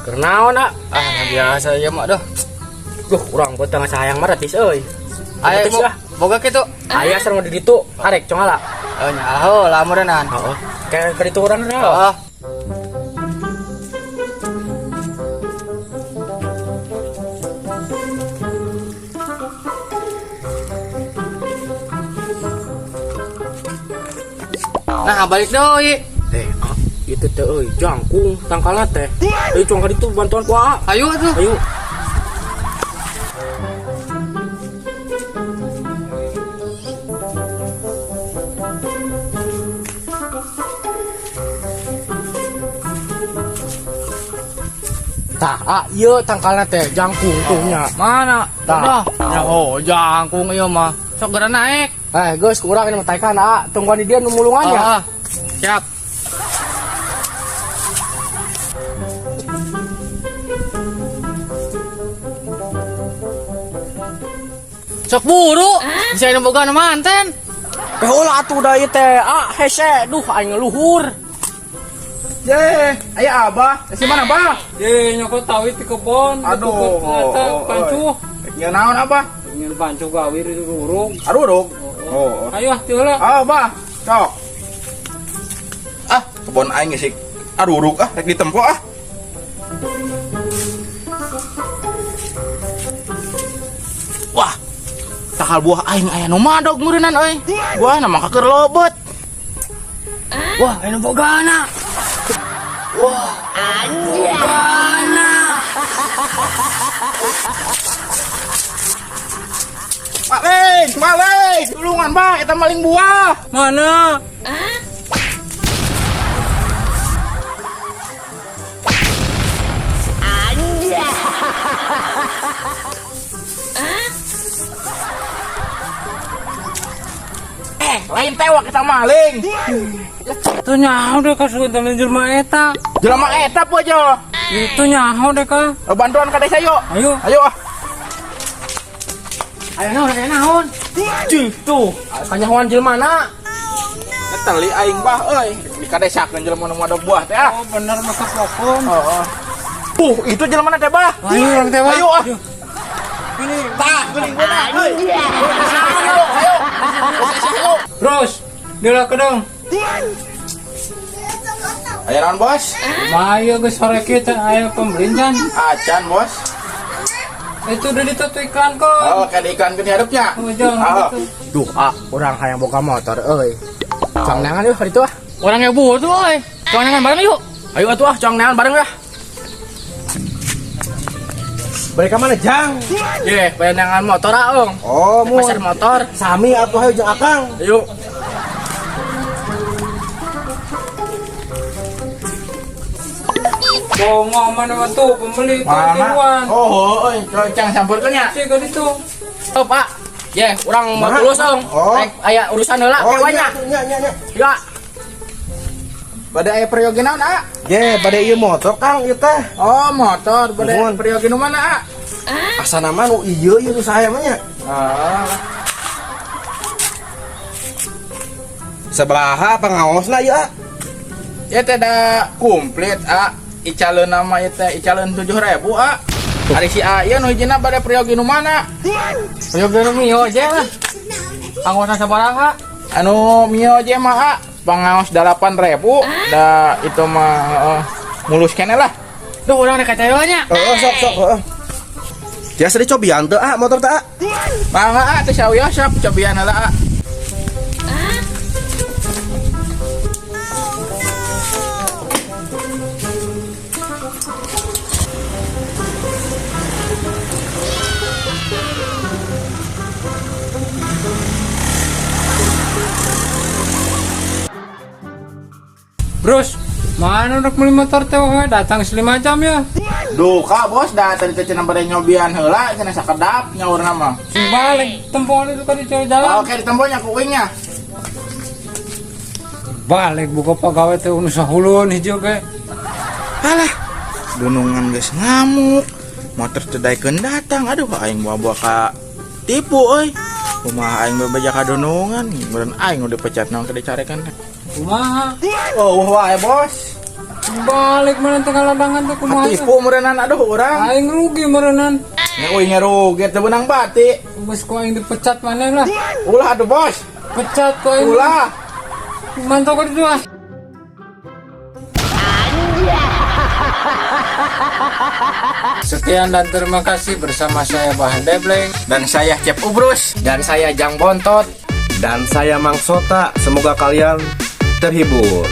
Keur naon, ah? Ah, biasa ya mah dah. Duh, urang betang sayang mah ratis euy. Ayo Ratis ah. boga kitu. Aya sareng di ditu, arek congala. Oh nya, heula meureunnan. Heeh. Kayak ka ditu urang dah. Heeh. Nah, balik deui. Eh, ah, itu teh euy, jangkung tangkalna teh. Ayo cong ka ditu bantuan ku aa. Ayo atuh. Ayo. Tah, ah, ieu tangkalna teh jangkung tuh nya. Mana? Tah. Dah. Ya oh, jangkung ieu mah. Sok geura naik. Eh, geus kurang ini mah taekan, ah. Tungguan di dia nu mulungan ya. Ah, siap. Sok buru, bisa nu boga nu manten. Heula atuh da ieu teh, ah, hese, duh aing luhur. Ye, aya abah. Si mana abah? Ye, nyokot tawit di kebon, Aduh, eta oh, pancuh. Nya naon abah? Ingin pancuh gawir itu urung. Arurug. Oh. Ayo ah, tieu heula. Ah, abah. Sok. Ah, kebon aing geus arurug ah, rek ditempo ah. Wah, takal buah aing aya nu madog meureunnan euy. Buahna mah keur lobet. Wah, anu bogana. Wah, bogana. Maling, maling, tulungan bah, eta maling buah. Mana? Eh, lain tewak eta maling. Itu nyaho deh ka sugan jelema eta. Jelema eta po aja. Itu nyaho deh ka. Bantuan ka desa yuk. Ayo. Ayo ah. Ayo naon, ayo naon. Cih, tuh, kanyahoan jelema na. Eta li aing bah euy, di kadesakeun jelema nu madog buah teh ah. Oh, bener masa plafon. Heeh. Itu jelema teh bah. Ayo urang teh, Bah. Ayo ah. Ini. Tah, geuning beuna euy. Ayo, ayo. Ayo. Terus, dia kedong. Aya naon, Bos? Maya geus sore kieu teh aya pembelian can. Acan, Bos. Itu udah ditutup iklan kok. Oh, kayak di iklan ke hadapnya. Oh, jangan Ah. gitu. Duh, ah, urang hayang boga motor euy. Cong neangan yuk ka ditu ah. Urang ge butuh euy. Cong neangan bareng yuk. Ayo atuh ah, cong neangan bareng ya. Balik ka mana, Jang? Ye, bayar neangan motor ah, Ong. Oh, Di pasar motor. Sami atuh hayu jeung Akang. Ayo. Bongong mana mah tuh pembeli itu Mana? tiruan. Oh, euy, cang campurkeun nya. Sih ka ditu. Oh, Pak. Ye, urang mau Mana? tulus, Ong. Oh. Rek aya urusan heula Oh, kewanya. iya, iya, iya. Ya. Bade aya peryogi naon, ah? Ye, bade ieu motor Kang ieu teh. Oh, motor. Bade Nuhun. peryogi nu mana, ah? Asana mah nu ieu ieu nu saya mah nya. Ah. Sabaraha pangaosna ieu, ah? Ya teh da komplit, ah. Icaleun nama ieu teh icaleun 7.000, ah. Ari si A ieu nu hijina bade peryogi nu mana? Ayo geura mio aja lah. Anggota sabaraha? Anu mio je mah, ah. Pangaos 8.000, da itu mah mulus keneh lah. Duh, urang rek kaca nya. Heeh, sok sok heeh. Biasa dicobian teu, ah, motor teh, ah? Mangga, ah, teh sawios sok cobian heula, ah. Bros, mana untuk beli motor teh we? Datang 5 jam ya. Duh, ka bos, da tadi teh cenah bade nyobian heula, cenah sakedap nyaurna mah. Sing balik tempoan itu kan di jalan. Oke, ditemponya ku uingnya. Balik buka pegawai teh nu sahulun hiji oge. Alah, dunungan geus ngamuk. Motor teu daekeun datang. Aduh, aing bawa-bawa ka Katipu euy. Kumaha aing bebeja kadonongan, meureun aing udah pecat naon ke dicarekan teh. Kumaha? Oh, wae bos. Balik mana teh ladangan teh kumaha? Katipu meureunan aduh urang. Aing rugi meureunan. Nya euy ngerugi teu beunang bati. Geus ku aing dipecat maneh lah. Ulah atuh bos. Pecat ku aing. Ulah. Mantau ka ditu ah. Sekian dan terima kasih bersama saya Bahan Debleng. Dan saya Cep Ubrus. Dan saya Jang Bontot. Dan saya Mang Sota, semoga kalian terhibur.